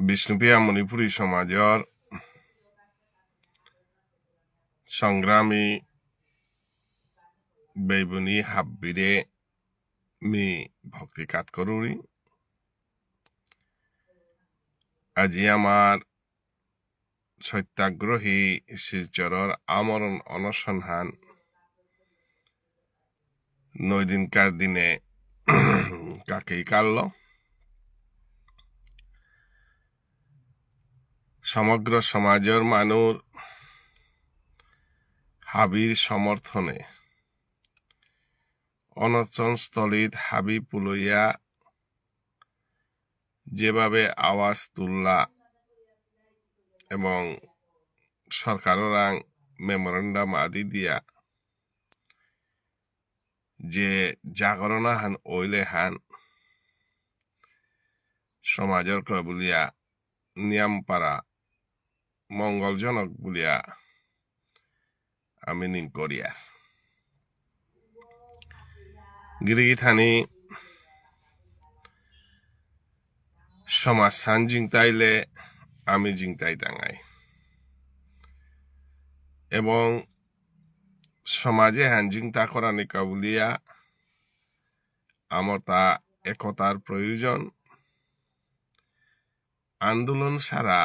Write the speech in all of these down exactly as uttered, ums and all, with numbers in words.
বিষ্ণুপ্রিয়া মণিপুরী সমাজর সংগ্রামী বেইবুনি হাব্বিরে মি ভক্তি কাত করুরি। আজি আমার সত্যাগ্রহী শিলচরর আমরণ অনশনহান নয় দিনকার দিনে কাকেই কাটল। সমগ্র সমাজর মানুর হাবির সমর্থনে অনশনস্থলীত হাবি পুলইয়া যেভাবে আওয়াজ তুললা এবং সরকাররাং মেমোরেন্ডাম আদি দিয়া যে জাগরণ আহান ওইলে হান সমাজর কা বুলিয়া নিয়াম পারা মঙ্গলজনক বুলিয়া আমি নিংকরিয়া। গিরিগিথানি সমাজহান জিংতাইলে আমি জিংতাই টাঙাই। এবং সমাজে হান জিংতা করানি কা বুলিয়া আমার তা একতার প্রয়োজন। আন্দোলন ছাড়া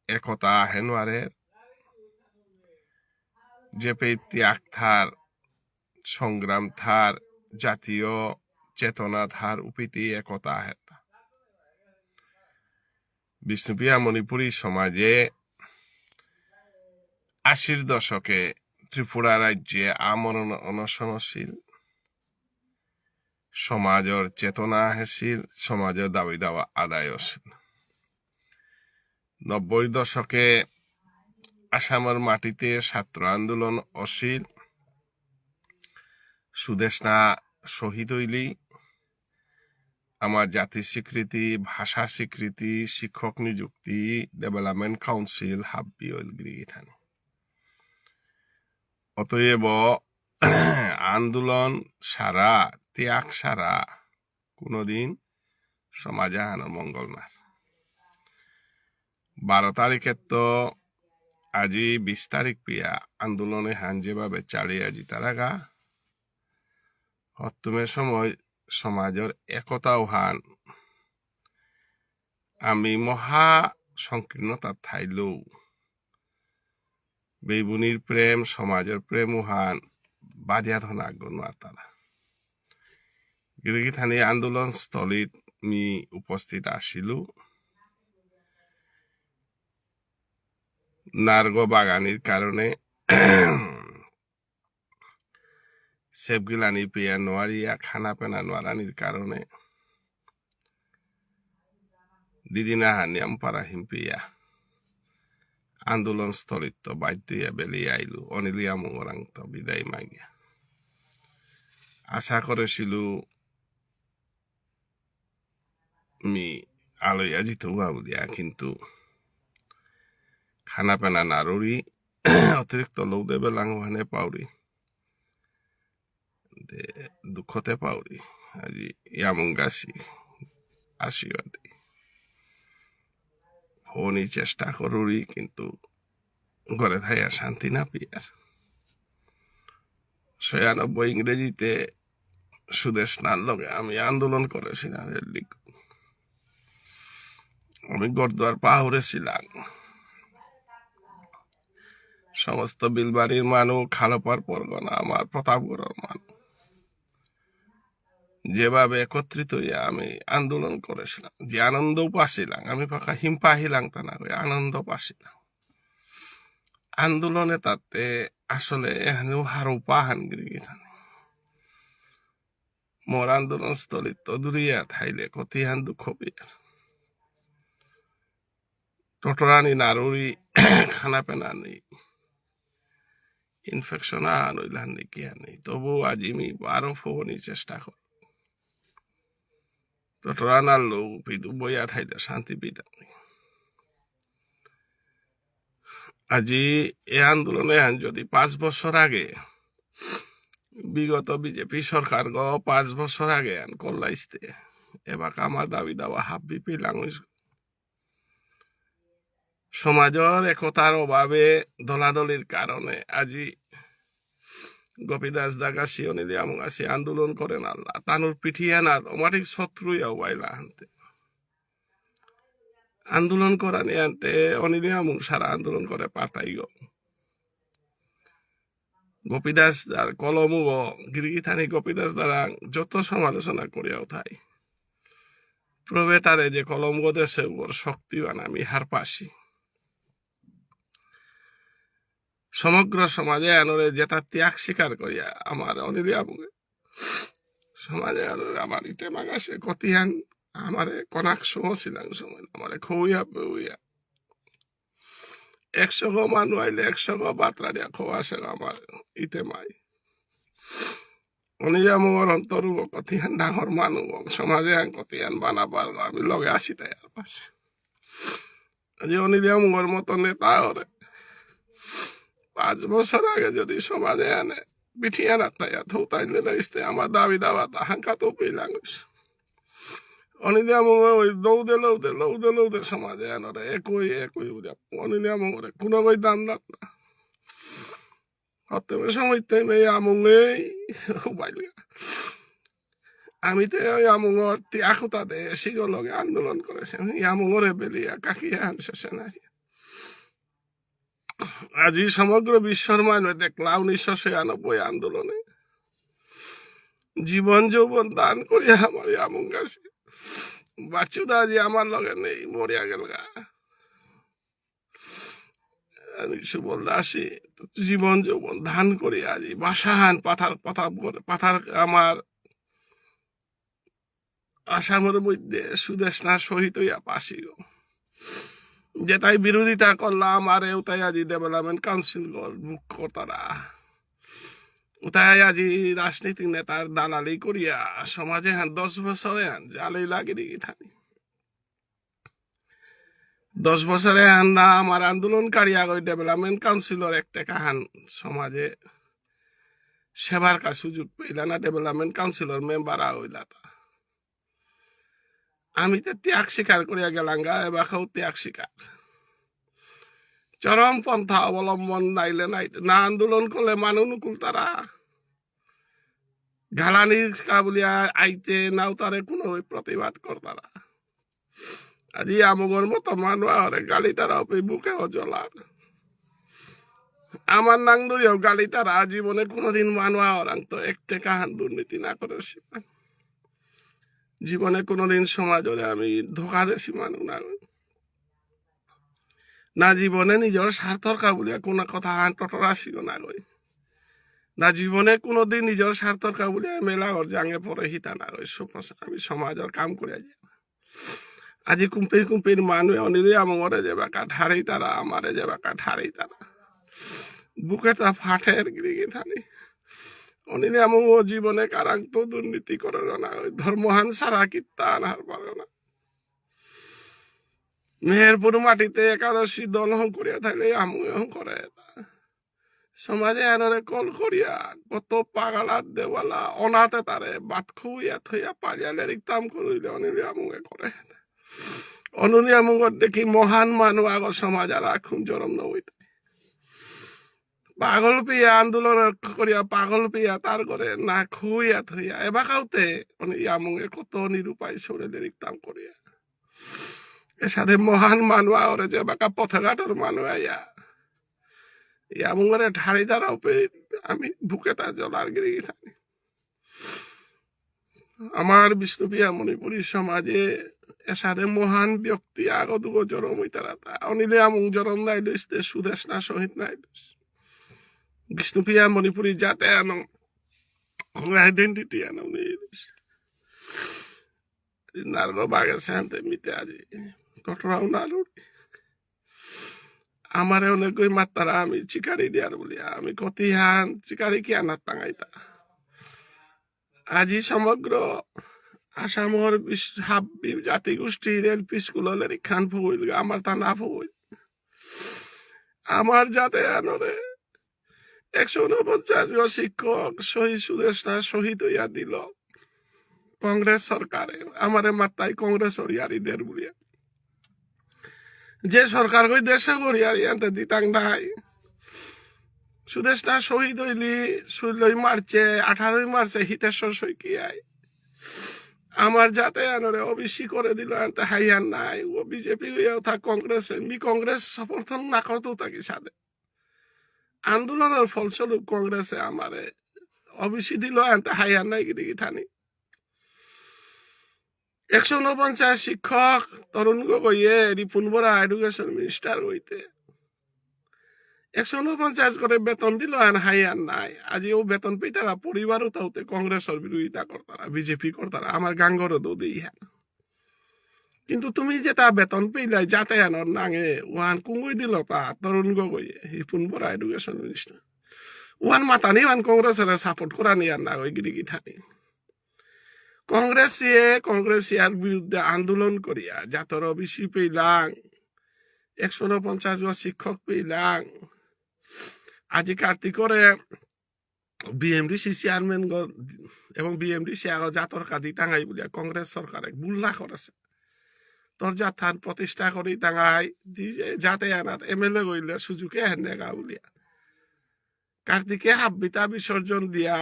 একতা আহে নোয়ারে। যেপেই ত্যাগ থার, সংগ্রাম থার, জাতীয় চেতনা থার, উপেইতেই একতা আহে। বিষ্ণুপ্রিয়া মণিপুরী সমাজে আশির দশকে ত্রিপুরা রাজ্যে আমরণ অনশন আছিল। সমাজর চেতনা আছিল, সমাজর দাবি দাওয়া আদায় আছিল। নব্বই দশকে আসামর মাটিতে ছাত্র আন্দোলন আছিল। সুদেষ্ণা শহীদ হইলি। আমার জাতি স্বীকৃতি, ভাষা স্বীকৃতি, শিক্ষক নিযুক্তি, ডেভেলপমেন্ট কাউন্সিল হাব্বি অইল গিরিগিথানি। অতএব আন্দোলন সারা, ত্যাগ সারা কোনোদিন সমাজ আহানর মঙ্গল নার। বারো তারিখে তো আজি বিশ তারিখ পিয়া আন্দোলনে হান যেভাবে চালিয়ে আজি তারাগা হত্তুমে সময় সমাজর একতাও হান আমি মহা সংকীর্ণতা থাইলেও বেইবুনির প্রেম, সমাজর প্রেম উহান বাদিয়া ধনা আগ নোয়ারতারা। গিরিগিথানি আন্দোলন স্থলীত মি উপস্থিত আসিলু। নার্গ বাগানির কারণে সেবগিলানি পেয়া নোয়ারিয়া খানা পেনা নোয়ারানির কারণে দিদিনা হানিয়াম পারা হিমপিয়া আন্দোলন স্থলিত বাধ্য হইয়া বেলিয়া আইলু। অনিলিয়া মঙ্গরাং তো বিদায় মাগিয়া আশা করেছিল মি আলয়া জিতৌগা বুলিয়া, কিন্তু খানা পেনা নারুরি অতিরিক্ত লোক দেবে লাং ওহানে পাউরি। দে দুঃখতে পাউরি। আজি ইয়ামুঙ্গাসি আসিবাদি। ফোনই চেষ্টা করুরি, কিন্তু ঘরে থাইয়া শান্তি না পিয়ার। ছয়ানব্বই ইংরেজিতে সুদেষ্ণার লগে আমি আন্দোলন করেছিলাম রেল লিগ। আমি গরদুয়ার পাহুরেছিলাম। সমস্ত বিলবাড়ির মানু, খালপার পরগনা, আমার প্রতাপগড়র মানু, যেভাবে একত্রিত হইয়া আমি আন্দোলন করেছিলাম, যে আনন্দ পাছিলাম, আমি ফাঁকা হিম্পা হিলাং তা না, ওই আনন্দ পাছিলাম। আন্দোলনে তাতে আসলে এহানেও হারৌপা হান গিরি গিথানি। মোর আন্দোলন স্থলিত তো দূরিয়া থাইলে কতিহান দুঃখ পিয়ার। টটরানি নারুরি খানা পেনা নেই। ইনফেকশন আন হইলান নেই কি আন নেই। তবু আজি মি বারো ফোনই চেষ্টা কর। টটরানার লোক পিতু বইয়া থাইলে শান্তি পিতা নেই। আজি এ আন্দোলনে আন যদি পাঁচ বছর আগে, বিগত বিজেপি সরকার গ পাঁচ বছর আগে আন করলাইস্তে, এবার আমার দাবি দাওয়া হাব্বি পিলাং হইস। সমাজর একতার অভাবে, দলাদলির কারণে আজি গোপীদাস দাগাসি, অনিল য়ামুঙাসি আন্দোলন করে নারলা। তানুর পিঠিয়ানাত অমাটিক শত্রু ইয়া উবাইলা হানতে। আন্দোলন করানি আনতে অনিল য়ামুং সারা আন্দোলন করে পাঠাইগো। গোপীদাস দার কলমগো গিরিগিথানি গোপীদাস দারাং যত সমালোচনা করিয়াও থাই, প্রবেতারে যে কলমগো দেসে উগর শক্তিবান আমি হারপাসি। সমগ্র সমাজ এহানরে যেতা ত্যাগ স্বীকার করিয়া আমার অনিল য়ামুঙে সমাজ এহানরে আমার ইতে মাগাসে কতিহান আমারে কনাক সহ ছিলাম সময় আমারে খৌয়া পেউয়া একশো গো মানু আইলে একশো গো বাতরা দিয়া খোয়া সে আমার ইতে মাই। অনিল য়ামুঙর অন্তরুগো কতিহান ডাঙর মানু, সমাজ এহান কতিহান বানা পারগো, আমি লগে আসি তাই আর পাশে। আজি অনিল য়ামুঙর মতো নেতা ওরে পাঁচ বছর আগে যদি সমাজ এহানে পিঠিয়ানাত তাইয়া থৌতাইলে লাইস্তে আমার দাবি দাবা তা হাঙ্কা তো পেলাম। অনিল য়ামুঙে ওই দৌদে লৌদে, লৌদে লৌদে সমাজ এহানরে একই, একই উদে। অনিল য়ামুঙরে কোনো ওই দাম দাম না। হতে ওই সময় তাই মেয়ে আমুঙেই উবাইলিয়া। আমি তো ওই আমুঙর তি-, আখুতা দে, সিগো লগে আন্দোলন করেছে। আমি আমুঙরে বেলিয়া, কাকিয়া আনছে সেনাই। আজি সমগ্র বিশ্বর মানু দেখলা উনিশশো ছিয়ানব্বই আন্দোলনে জীবন যৌবন দান করিয়া আমার আমুঙাসি। বাচ্চুদা আজি আমার লগে নেই, মরিয়া গেলগা। আমি সুবল দাসী জীবন যৌবন দান করিয়া আজি বাসাহান পাথার, পাথার করে, পাথার আমার আসামর মধ্যে সুদেষ্ণা শহীদ হইয়া পাসিও। যেতাই বিরোধিতা করলাম, আরে উতাই আজি ডেভেলপমেন্ট কাউন্সিল গর বুক করতারা। উতাই আজি রাজনৈতিক নেতার দালালি করিয়া সমাজ এহান দশ বছর এহান জালে লাগি দিগি থানি। দশ বছর এহান না আমার আন্দোলনকারী আগই ডেভেলপমেন্ট কাউন্সিলর এক টেকাহান সমাজে সেবার কা সুযোগ পেইলা না, ডেভেলপমেন্ট কাউন্সিলর মেম্বার আ হইলা তা। আমি তো ত্যাগ স্বীকার করিয়া গেলাঙ্গা, এবাকাও ত্যাগ স্বীকার। চরম পন্থা অবলম্বন নাইলে নাই, না আন্দোলন করলে মানু নুকুলতারা। গালানির কাবুলিয়া আইতে নাও তারে কোনো প্রতিবাদ করতারা। আজি আমগর মতো মানু আরে গালি তারা ওপে বুকে অজলার। আমার নাং ধরিয়াও গালি তারা জীবনে কোনোদিন মানু আরাং তো এক টেকাহান দুর্নীতি না করেসি। জীবনে কোনোদিন সমাজরে আমি ধোকা দেসি মানু না। না জীবনে নিজর স্বার্থর কা বুলিয়া কোনো কথা হান টটরাসিও না গই। না জীবনে কোনোদিন নিজর স্বার্থর কা বুলিয়া মেলা ওর জাঙে পরে হিতা না গই। সুপ্রস-, আমি সমাজর কাম করে আছি। আজি কুম্পি কুম্পির মানু অনিল য়ামুঙরে যে বাকা ঠারেই তারা, আমারে যে বাকা ঠারেই তারা। বুকে তা ফাটের গিরিগি থানি। অনিল য়ামুঙ জীবনে কারাং তো দুর্নীতি করে না গই। ধর্মহান সারা কিত্তা আনহার পারে না। মেহেরপুর মাটিতে একাদশী দল হং করিয়া থাকলে আমুঙে হং করে। সমাজ এহানরে কল করিয়া কত পাগলা দেওয়ালা অনাথে তারে বাত খুইয়া থইয়া পালিয়া লেরিক তাম করুইলে অনিল য়ামুঙে করে। অনিল য়ামুঙর দেখি মহান মানু আগর সমাজ আর আখুন জরম না হইতে। পাগল পিয়া আন্দোলন করিয়া, পাগল পিয়া তার করে না খুইয়া থইয়া। এবাকাউতে অনিল য়ামুঙে কত নিরুপায় সরে লেরিক তাম করিয়া। এসাদে মহান মানু আগরে যে বাকা পথঘাটর মানু আয়া। য়ামুঙরে ঠারি দাঁড়াও পে আমি বুকে তা জলার গিরি গিথানি। আমার বিষ্ণুপ্রিয়া মণিপুরী সমাজে এসাদে মহান ব্যক্তি আগো দুগো জরম হইতারা তা। অনিল য়ামুঙ জরম নাই লইসতে সুদেষ্ণা শহীদ নাই লইস। বিষ্ণুপ্রিয়া মণিপুরী জাতে আনো, আইডেন্টিটি আনো নেই লইস। নারগো বাগে শান্তে মিতে আজি। কটরাও নারুড়ি। আমারে অনেকই মাত্তারা আমি চিকারি দিয়ার বলিয়া। আমি কতিহান চিকারি কি আনার তাঙাইতা। আজি সমগ্র আসামর বিশ-, হাব্বি জাতিগোষ্ঠীর এল পি স্কুললে রিখান ফুইল, আমার তা না ফুইল। আমার জাতে আনরে একশো ঊনপঞ্চাশ গো শিক্ষক শহীদ সুদেষ্ণা শহীদ হইয়া দিল কংগ্রেস সরকারে। আমারে মাত্তাই কংগ্রেসর ইয়ারি দের বুলিয়া। যে সরকার কই দেশে করি আর ইয়ান্তে দিতাং নাই। সুদেষ্ণা শহীদ হইলি ষোলোই মার্চে, আঠারোই মার্চে হিতেশ্বর শইকিয়ায়। আমার জাত এহানরে ওবিসি করে দিল, আনতে হাইয়ান নাই। ও বিজেপি হইয়াও থাক কংগ্রেসে, মি কংগ্রেস সমর্থন না করতেও থাকি সাথে। আন্দোলনের ফলস্বরূপ কংগ্রেসে আমারে ওবিসি দিল, আনতে হাইয়ান নাই গিরি গিথানি। একশো ঊনপঞ্চাশ শিক্ষক তরুণ গগৈয়ে রিপুন বরা এডুকেশন মিনিস্টার হইতে একশো ঊনপঞ্চাশ করে বেতন দিল, আন হাইয়ান নাই। আজি ও বেতন পেইতারা পরিবারও তাউতে কংগ্রেসের বিরোধিতা করতারা, বিজেপি করতারা, আমার গাঙ্গর দোদেই হ্যাঁ। কিন্তু তুমি যেটা বেতন পেইলাই জাত এহানর নাঙে ওয়ান কুঙ্গুই দিল তা তরুণ গগৈয়ে, রিপুন বরা এডুকেশন মিনিস্টার। ওয়ান মাতানি ওয়ান কংগ্রেসের সাপোর্ট করানি আর না ওই গিরি গিথানি। কংগ্রেসিয়ে কংগ্রেসিয়ার বিরুদ্ধে আন্দোলন করিয়া জাতর ওবিসি পেইলাং, একশো ঊনপঞ্চাশ জন শিক্ষক পেইলাং। আজি কার্তিকরে বিএমডিসি চেয়ারম্যান গ এবং বিএমডিসি আগ জাতর কাদি টাঙাই বুলিয়া কংগ্রেস সরকারে ভুল না করেছে। তোর জাতহান প্রতিষ্ঠা করি টাঙাই দি-, জাত এহানাত এমএলএ গইলে সুযোগে হেনেগা বুলিয়া। কার্তিকে হাব্বিতা বিসর্জন দিয়া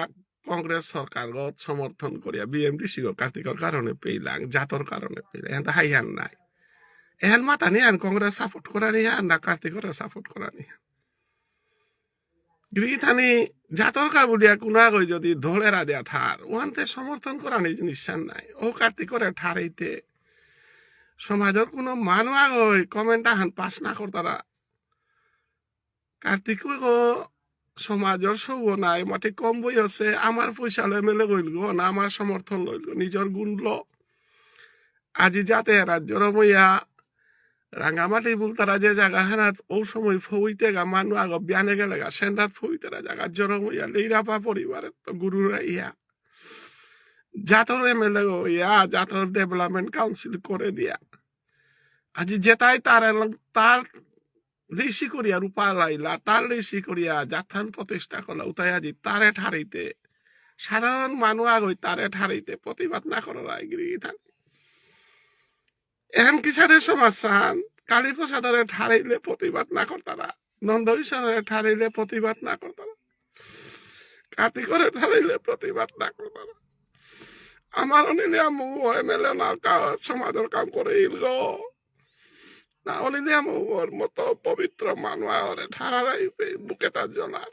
কংগ্রেস সরকারগত সমর্থন করিয়া বিএমডিসি গো কার্তিকর কারণে পেইলাং, জাতর কারণে পেইলাং। এহান তো হাইহান নাই। এহান মাতানি আন কংগ্রেস সাপোর্ট করানি আন না কার্তিকরে সাপোর্ট করানি। গিরি গিথানি জাতর কা বুলিয়া কুনা গই যদি ধরে রাজা থার, ওহানতে সমর্থন করানি জিনিস নাই। ও কার্তিকরে ঠারেইতে সমাজর কোনো মানু আগই কমেন্ট আহান পাস না করতারা। কার্তিক গো সমাজর সৌ নাই, মাটি কম বয়সে আমার পয়সা লয় এমএলএ গইল গো, না আমার সমর্থন লইল গো, নিজর গুণ ল। আজি জাত এহানাত জরম ইয়া রাঙামাটি বুলতারা যে জাগা হানাত ও সময় ফৌইতে গা মানু আগ বিয়ানে গেলে গা সেন্দাত ফৌইতারা জাগা জরম ইয়া লেইরাপা পরিবারে তো গুরু রাইয়া। জাতর এমএলএ গো ইয়া জাতর ডেভেলপমেন্ট কাউন্সিল করে দিয়া। আজি যেতাই তার এলাম-, তার ঋষি করিয়া রূপা লাইলা, তার ঋষি করিয়া জাতহান প্রতিষ্ঠা করলা, উতাই আজি তারে ঠারিতে, সাধারণ মানু আগই তারে ঠারিতে প্রতিবাদ না করার আইগিরি থান। এহান কিসারে সমাজ চান? কালী প্রসাদরে ঠারিলে প্রতিবাদ না করতারা, নন্দ কিশোররে ঠারিলে প্রতিবাদ না করতারা, কার্তিকরে ঠারিলে প্রতিবাদ না করতারা। আমার অনিলে আমু এমএলএ না কা-, সমাজর কাম করে ইলগো। না অনিলে আমুর মতো পবিত্র মানু আগরে ঠারারাই বুকে তার জ্বলার।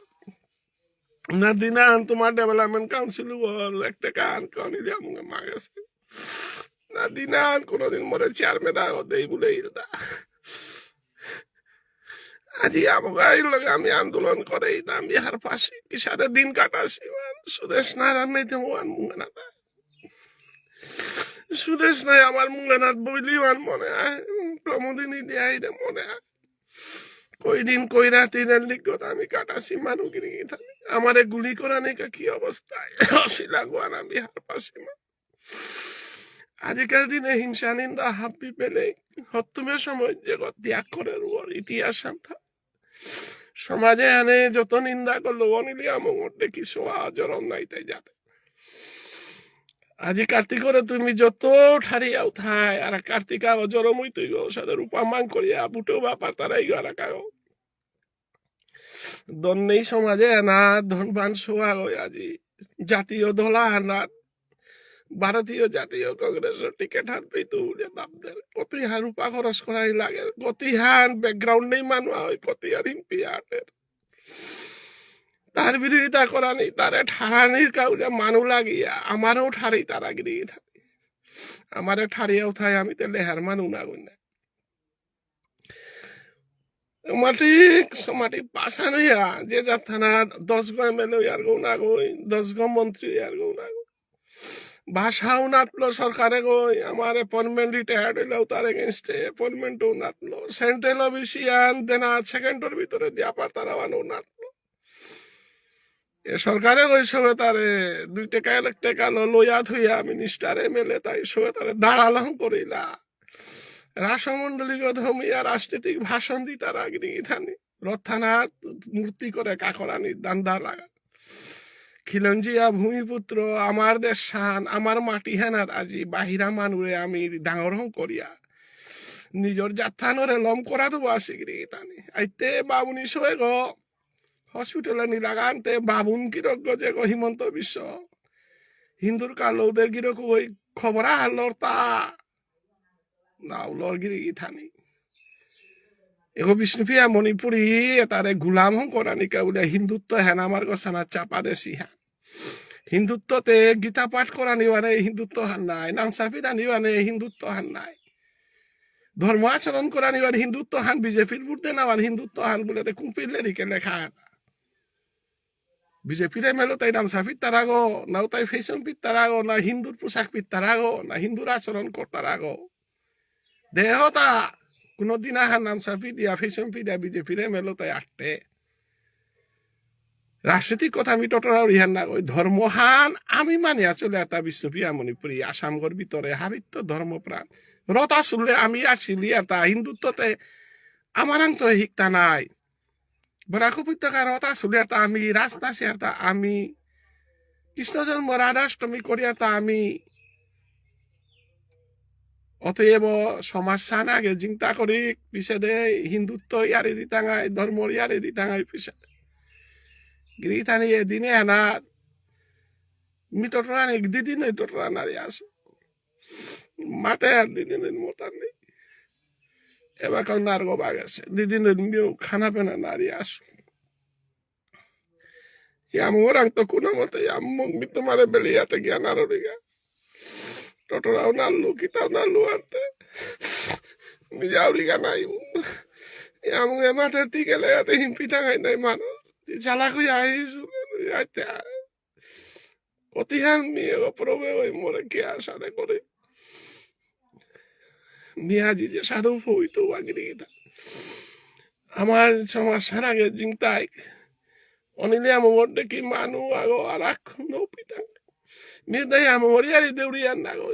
না দিনান তোমার ডেভেলপমেন্ট কাউন্সিল ওর একটা গান কনি দিয়া মুঙে মাগেছে। না দিনান কোনোদিন মোরে চেয়ারম্যান আগো দেই বলে ইলদা। আজি আমগাই লগে আমি আন্দোলন করে ইতাম বিহার পাশে, কিসাদে দিন কাটাসি ওয়ান, সুদেষ্ণার আমি তেমন মুঙে না তা। সুদেষ্ণায় আমার মুঙে না বইলি ওয়ান মনে হয়, প্রমোদিনী দেয় রে মনে হয়। কই দিন কই রাতি রে লিখত আমি কাটাসি মানু গিরি গিথানি। আমারে গুলি করানি কা কি অবস্থায়? অশিলা গোয়ানা বিহার পাশে মা। আজিকার দিনে হিংসা নিন্দা হাব্বি পেলে হত্তুমের সময় যে গ-, ত্যাগ করে রুয়ার ইতিহাস সান্তা। সমাজে আনে যত নিন্দা করলো অনিলি আমঙর দেখি সোয়া জরম নাই তাই যাতে। আজি কার্তিকরে তুমি যত ঠারিয়াও থাই, আর কার্তিক আগো জরমই তুই গো, সাদে রূপা মাং করিয়া বুটো বাপার তারাই গো আর কাগো। দন্নেই সমাজে না ধনবান সোয়া গো আজি। জাতীয় দল আহানাত ভারতীয় জাতীয় কংগ্রেসর টিকিট হান পেইতু বুলে দাম দের। কতিহান রূপা খরচ করাই লাগে, কতিহান ব্যাকগ্রাউন্ড নেই মানু হয়, কতিহান হিম্পি আটের। তার বিরোধিতা করানি, তারে ঠারানির কাউলে মানু লাগিয়া, আমারও ঠারি তারা গিরি গিথানি। আমারে ঠারিয়াও থাই আমি তে লেহার মানু না গই না। মাটি, সমাটি পাশান হইয়া, যে জাত থানা দশ গো এমএলএ ইয়ার গো না গই, দশ গো মন্ত্রী ইয়ার গো না গই। ভাষাও নাতলো সরকারে গই, আমার অ্যাপয়েন্টমেন্ট রিটায়ার্ড হইলেও তার এগেইনস্টে অ্যাপয়েন্টমেন্টও নাতলো। সেন্ট্রাল অফিসিয়ান দেনা সেকেন্ডের ভিতরে দিয়া পারতারা ওয়ানও নাতলো। এ সরকারে গই সবে তারে দুই টাকা এক টাকা লো লইয়া থইয়া মিনিস্টার এমএলএ তাই সবে তারে দাঁড়ালাম করিলা। রাসমণ্ডলীগত হমিয়া রাজনৈতিক ভাষণ দিতারা গিরি গিথানি। রথ থানাত মূর্তি করে কাকরানি দান্দা লাগা। খিলঞ্জিয়া ভূমিপুত্র, আমার দেশহান, আমার মাটিহানাত আজি বাহিরা মানুরে আমি ডাঙর হং করিয়া। নিজর জাতহানরে লম করা দেবো আসি গিরি গিথানি। আইতে বাবুনি সয়ে গো, হসপিটালে নিলাগানতে বাবুন গিরক গো যে গো হিমন্ত বিশ্ব। হিন্দুর কালো উদয় গিরক ওই খবর আহার লড়তা। নাও লড় গিরি গিথানি। এগো বিষ্ণুপ্রিয়া মণিপুরী এতারে গুলাম হঙ করানিকা বুলে হিন্দুত্ব হেন আমার গোসানা চাপা দেসি হ্যাঁ। হিন্দুত্বতে গীতা পাঠ করানি মানে হিন্দুত্ব হান নাই, নামসাফি দানি মানে হিন্দুত্ব হান নাই। ধর্ম আচরণ করানি মানে হিন্দুত্ব হান, বিজেপির ভোট দেনা মানে হিন্দুত্ব হান বুলে তে কুম্পির লেরিকে লেখা হান। বিজেপির এমএলএ তাই নামসাফি তারাগো, নাও তাই ফ্যাশন পিত তারাগো, না হিন্দুর পোশাক পিত তারাগো, না হিন্দুর আচরণ করতারাগো। দেহতা কোনোদিন আহান নামসাফি দিয়া, ফ্যাশন পিত দিয়া বিজেপির এমএলএ তাই আটে। রাজনৈতিক কথা আমি টটরা উড়িহান না কই, ধর্মহান আমি মানিয়া চলে আতা বিষ্ণুপ্রিয়া মণিপুরী, আসামগর ভিতরে হাবিত্ত ধর্মপ্রাণ। রথ আসলে আমি আসিলি আর তা হিন্দুত্বতে আমারাং তো হিকতা নাই। বরাক উপত্যকা রথ আসলে আর তা আমি, রাজনাসি আর তা আমি, কৃষ্ণ জন্ম রাধাষ্টমী করিয়া তা আমি। অতএব সমাজ সান আগে চিন্তা করি, পিছেদে হিন্দুত্ব ইয়ারি দিতাঙাই, ধর্ম ইয়ারি দিতাঙাই পিছেদে। গিরিথানি এদিনে আনা, মি টটরানি, দিদিন টটরা নারি আসু। মাতে আর দিদিন মতার নেই। এবার কাল নারগো বাগেছে, দিদিন মিও খানা পেনা নারি আসু। ইয়ামুরাং তো কোনো মতে ইয়ামুং মি তোমারে বেলিয়াতে গিয়া নারুরিগা। টটরাও নালু, কিতাও নালু আনতে। মি যাউরিগা নাই। ইয়ামুং এ মাতে তি গেলে আতে হিম্পি থাকাই নাই মানুষ। তি চালাক হইয়া আইসু, আইতে আয়। কতিহান মি এগো প্রভু ওই মোরে কে আশা দে করে। মি আজি যে সাধু হইতো বাগিরি গীতা। আমার সমাজ সারা গে জিংতাই। অনিলে আমার মধ্যে কি মানু আগো আর আখ নপিতাং। মি দাই আমার ইয়ারি দেউরি আর না গো।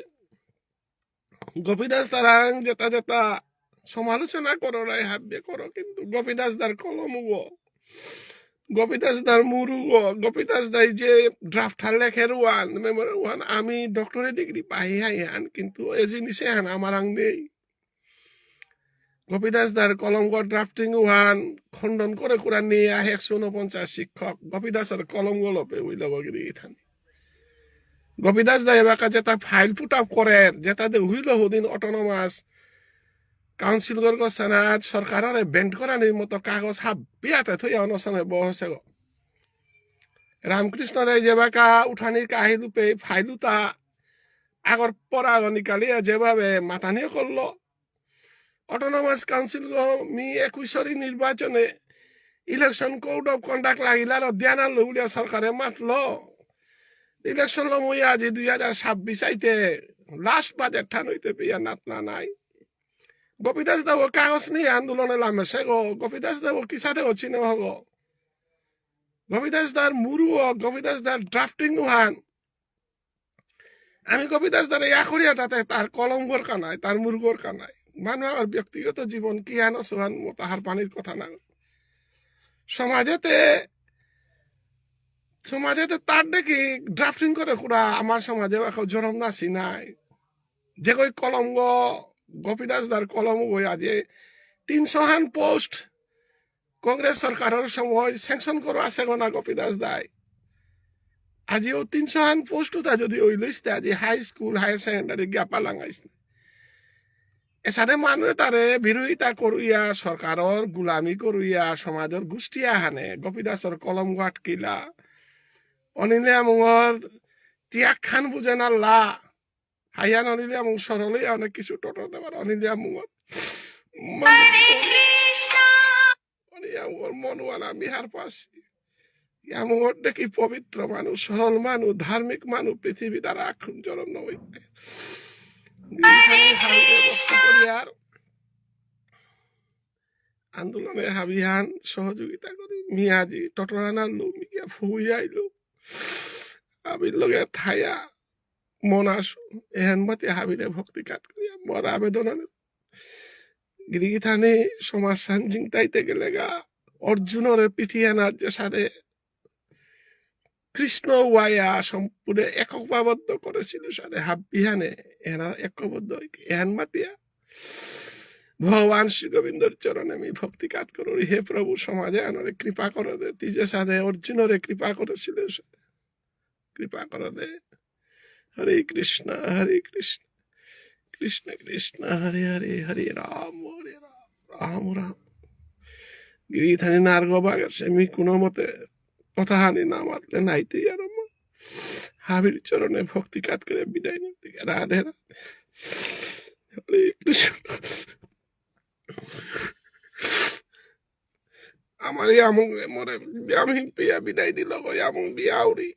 গোপীদাস তারাং যেতা যেতা সমালোচনা করো রাই হাব্বে করো, কিন্তু গোপীদাস দার কলম গো, গোপীদাস দার মুরু গো, গোপীদাস দাই যে ড্রাফট হান লেখের ওয়ান, মেমোরি ওয়ান, আমি ডক্টরেট ডিগ্রি পাই হাই হান, কিন্তু এ জিনিসে হান আমার আং নেই। গোপীদাস দার কলম গো ড্রাফটিং ওয়ান খণ্ডন করে কুরা নিয়ে আহে একশো ঊনপঞ্চাশ শিক্ষক, গোপীদাসর কলম গো লোপে উইল গিরি থানি। গোপীদাস দা এবাকা যেতা ফাইল পুট আপ করে, যেতা দে হুইল হুদিন অটোনমাস কাউন্সিল গর গো সেনাত সরকাররে বেন্ড করানির মতো কাগজ হাবিয়াতে থইয়া অনশনে বহসে গো। রামকৃষ্ণ রায় যেবাকা উঠানি কাহিল উপে ফাইল উতা আগর পরাগ নিকালিয়া যেভাবে মাতানিও করলো, অটোনমাস কাউন্সিল গো মি একুশরি নির্বাচনে ইলেকশন কোড অফ কন্ডাক্ট লাগিলা আর ধ্যান আনলো বুলিয়া সরকারে মাতলো। ইলেকশন লো মই আজি দুই হাজার ছাব্বিশ আইতে লাস্ট বাজেট ঠান হইতে পেয়া নাতনা নাই। গোপীদাস দাও কাগজ নিয়ে আন্দোলনে লামেসে গো। গোপীদাস দাও কিসাদে ও চিনে হগো। গোপীদাস দার মুরু ও গোপীদাস দার ড্রাফটিং উহান। আমি গোপীদাস দারে ইয়া করিয়া তাতে তার কলম গর কানাই, তার মুরু গর কানাই। মানু আমার ব্যক্তিগত জীবন কি আনো সোহান মো তাহার পানির কথা না। সমাজেতে, সমাজেতে তার দেখি ড্রাফটিং করে কুরা আমার সমাজে এখন জরম নাসি নাই। যে কই কলম গো, গোপীদাস দার কলম গো আজি তিনশো হান পোস্ট কংগ্রেস সরকারর সময় স্যাংশন করা আছে গো না গোপীদাস দাই। আজিও তিনশো হান পোস্ট উতা যদি ওই লিস্টে আজি হাই স্কুল, হায়ার সেকেন্ডারি গিয়া পালাঙাইস না। এসাদে মানু তারে বিরোধিতা করুইয়া, সরকারর গুলামি করুইয়া, সমাজর গোষ্ঠী আহানে গোপীদাসর কলম আটকিলা। অনিলে আমুঙর ত্যাগ খান বুঝে না লা। হাইয়ান অনিলে আমুং সরলে অনেক কিছু টোটো দেবার অনিলে আমুঙর। মন-, অনিলে আমুঙর মন ওয়ালা মিহার পাশে। ইয়ামুঙর দেখি পবিত্র মানু, সরল মানু, ধার্মিক মানু পৃথিবী দ্বারা আখুন জরম নয়। আন্দোলনে হাবিহান সহযোগিতা করি। মিয়াজি টটরানা লো, মিয়া ফুয়া আইলো। আমি লগে থায়া মন আসু। এহান মাতি হাবিরে ভক্তি কাত করিয়া মোর আবেদন আনে। গিরিগিথানি সমাজ সান জিংতাইতে গেলেগা অর্জুনরে পিঠিয়ানা যে সাদে কৃষ্ণ ওয়ায়া সম্পূর্ণ এককভাবদ্ধ করেছিল সাদে হাবিহানে এরা একবদ্ধ হইকে। এহান মাতিয়া ভগবান শ্রী গোবিন্দর চরণে আমি ভক্তি কাত করুরি। হে প্রভু, সমাজে আনরে কৃপা করে দে, তি যে সাদে অর্জুনরে কৃপা করেছিলে, কৃপা করে দে। হরে কৃষ্ণ, হরে কৃষ্ণ, কৃষ্ণ কৃষ্ণ, হরে হরে, হরে রাম, হরে রাম, রাম রাম। গিরিধারী নারগ বাগের সে মি কোনো মতে কথা হানি না মাতলে নাইতে আর মা। হাবির চরণে ভক্তি কাত করে বিদায় নিতে। রাধে রাধে। হরে কৃষ্ণ। আমার ইয়ামুং মরে ব্যায়ামহীন পিয়া বিদায় দিল গো, ইয়ামুং বিয়াউরি।